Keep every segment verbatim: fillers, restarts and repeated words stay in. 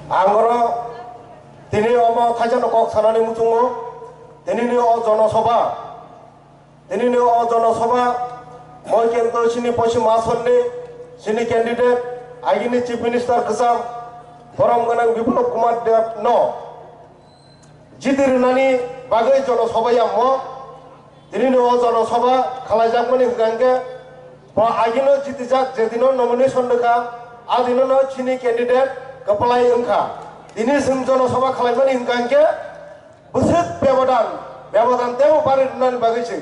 Ang oro tini omo khaijano kok sanani muchungo, tinini o jonosoba, tinini o jonosoba moi kento chini Poschim Asolni chini candidate, agini Chief Minister kwcham Borom Gwnang Biplab Kumar Deb no jiti rwnani bagwi jonosoba yamo. Tinini o jonosoba khalaijakmani hwnkha hwnkhe bo agino jitijak, jedino nomination rwkha, adinono chini candidate kwplai wngkha. Tini chwng jonosoba khalaimani hwnkha hwnkhe bwswk bebodan, bebodan teibo bari rwnani bagwi se.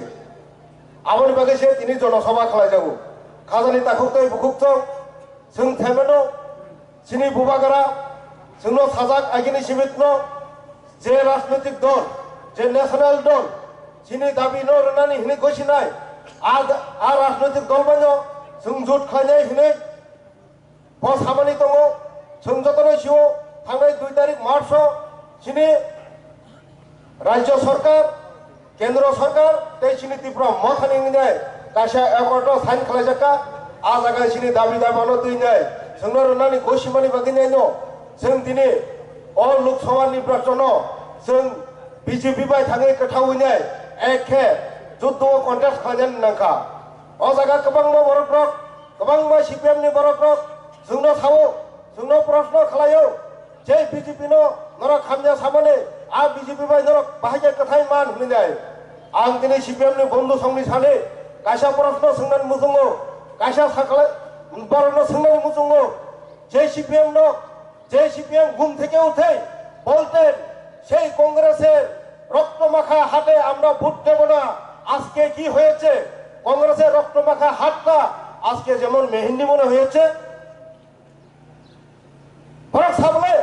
Aboni bagwi se tini jonosoba khalaijago. Khajani takhuk tei bukhuk chwng, chwng thaimano, chini bubagra, chwngno sajak agini sibitno, je rajnoitik dol, je national dol, chini dabi no rwnani hinwi gosinai, a, a rajnoitik dol baino chwng jut khlainai hinwi bo samani tongo. Chwng jotono sio, thangnai dui tarik March o chini Rajya Sarkar, Kendra Sarkar tei chini Tripura Mothani wngwi kaisa accord o sign khlaijak kha. A jaga chini dabi dabi ano twi nai chwngno rwnani gosimani bagwi nai no chwng tini o Lok Sabha nirbachon o chwng B J P bai thangwi kwthaui nai ek khe juddo o contest khlainani nangkha. O jaga kwbangma borok rok, kwbangma C P M ni borok rok chwngno sao, chwngno proshno khlaio. Je B J P no norok hamya samani, a B J P bai norok bahai khe kwthai man hwnwi nai. Ang tini C P M ni bondhu songni sani kaisa proshno swngnani muchungo, kaisa sakla borokno swngnani muchungo, je C P M no, je C P M ঘুম থেকে উঠে বলতেন, সেই কংগ্রেসের রক্তমাখা হাতে আমরা ভোট দেব না। আজকে কি হয়েছে? কংগ্রেসের রক্তমাখা হাতটা আজকে যেমন মেহেন্দি মনে হয়েছে, Borok sabole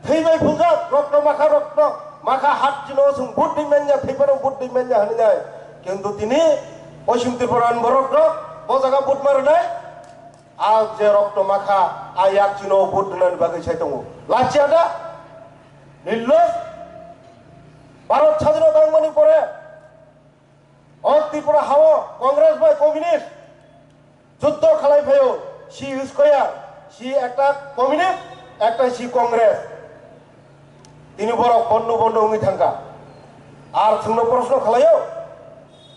thwi bai phunjak, rokto makha, rokto makha hat chino chwng vote di manya, thwi phano vote di manya hwnwi nai. Kintu tini Poschim Tripura ni borok rok bo jaga vote ma rwnai, a je rokto makha a yak chino vote rwnani bagwi sai tongo. Lachia da? Nillo Bharat sadhino tangmani pore o Tripura hao Congress bai Communist juddo khalai phaio, si square, si ekta Communist, ekta si Congress. Tini borok bondo bondo wngwi thangkha. Ar chwngno proshno khalaio,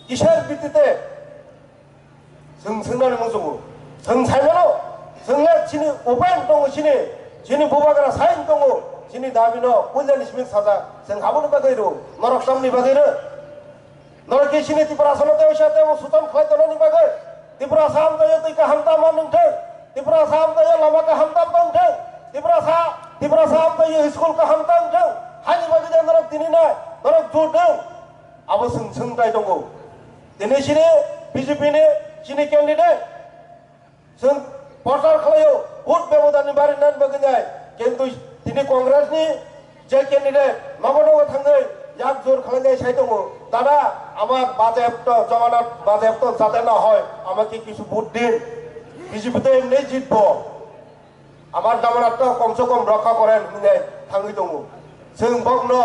kisar bitite chwng swngnani muchungo. Chwng saimano, chwngno chini upan tongo chini, chini bubagra sain tongo, chini dabino puilani simi saja, chwng haboni bagwi rw, norok tamni bagwi rw. Norok khe chini Tiprasa no tei sa tei bo sutan khlai tonani bagwi. Tiprasa amchaio twi kaham tamo nwng thang. Tiprasa amchaio lama kaham tamo nwng thang. Tiprasa, Tiprasa amchaio school kaham tamo nwng thang. Hani bagwi de norok tini na, norok jut nwng. Abo swng swng tai tongo. Tini chini B J P ni chini candidate. Chwng prochar khlaio, vote bebodani bari nan bagwi nai, kintu tini Congress ni je candidate nogo nogo thangwi yak jor khlainai sai tongo, "Dada, আমার বাজেয়াপ্ত, জমানত বাজেয়াপ্ত যাতে না হয়, আমাকে কিছু ভোট দিন, B J P তো এমনি জিতবো, আমার জামানত তো কমসে কম রক্ষা করেন" hinwi thangwi tongo. Chwng bokno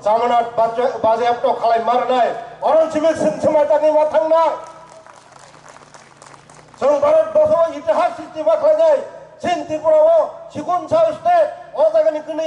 জামানত বাজে-, বাজেয়াপ্ত khlai ma rwnai, oron simi chwng swmai tangwi ma thangnai. Chwng Bharat borsho o itihas srishti ma khlainai, chini Tripura o Sikunsa state, o jaga ni kwnwi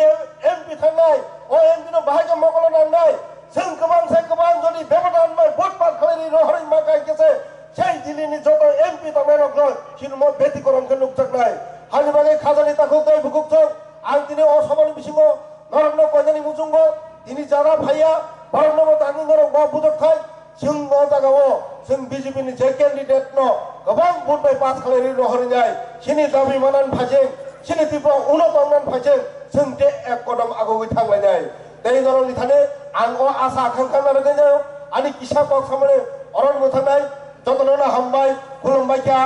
M P thangnai, o M P no bahai khe mokolo nangnai, chwng kwbang sai kwbang jodi bebodan bai vote pass khlai ri rohorwi ma kai khe se, sei Delhi ni joto M P tongnai rok no chini mo betikorom khe nukjaknai. Hani bagwi khajani takhuk tei bukhuk chwng, ang tini o sobani bisingo norokno koinani muchungo tini jara phaiya, borokno bo tangwi norok bo bujak thai, chwng o jaga o chwng B J P ni je candidate no kwbang vote bai pass khlai ri rohor nai, chini dabi manan phaijeng, chini Tripura uno tongnan phaijeng, chwng te ek kodom agogwi thang lai nai. Tei norok ni thani ang o asa khangkha narwgwi nai, ani kisa kok samani oron mwthangnai, jotono no hambai, khulumbai kha,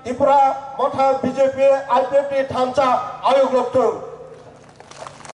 Tripura motha B J P, I P F T thansa ayuk rok thung.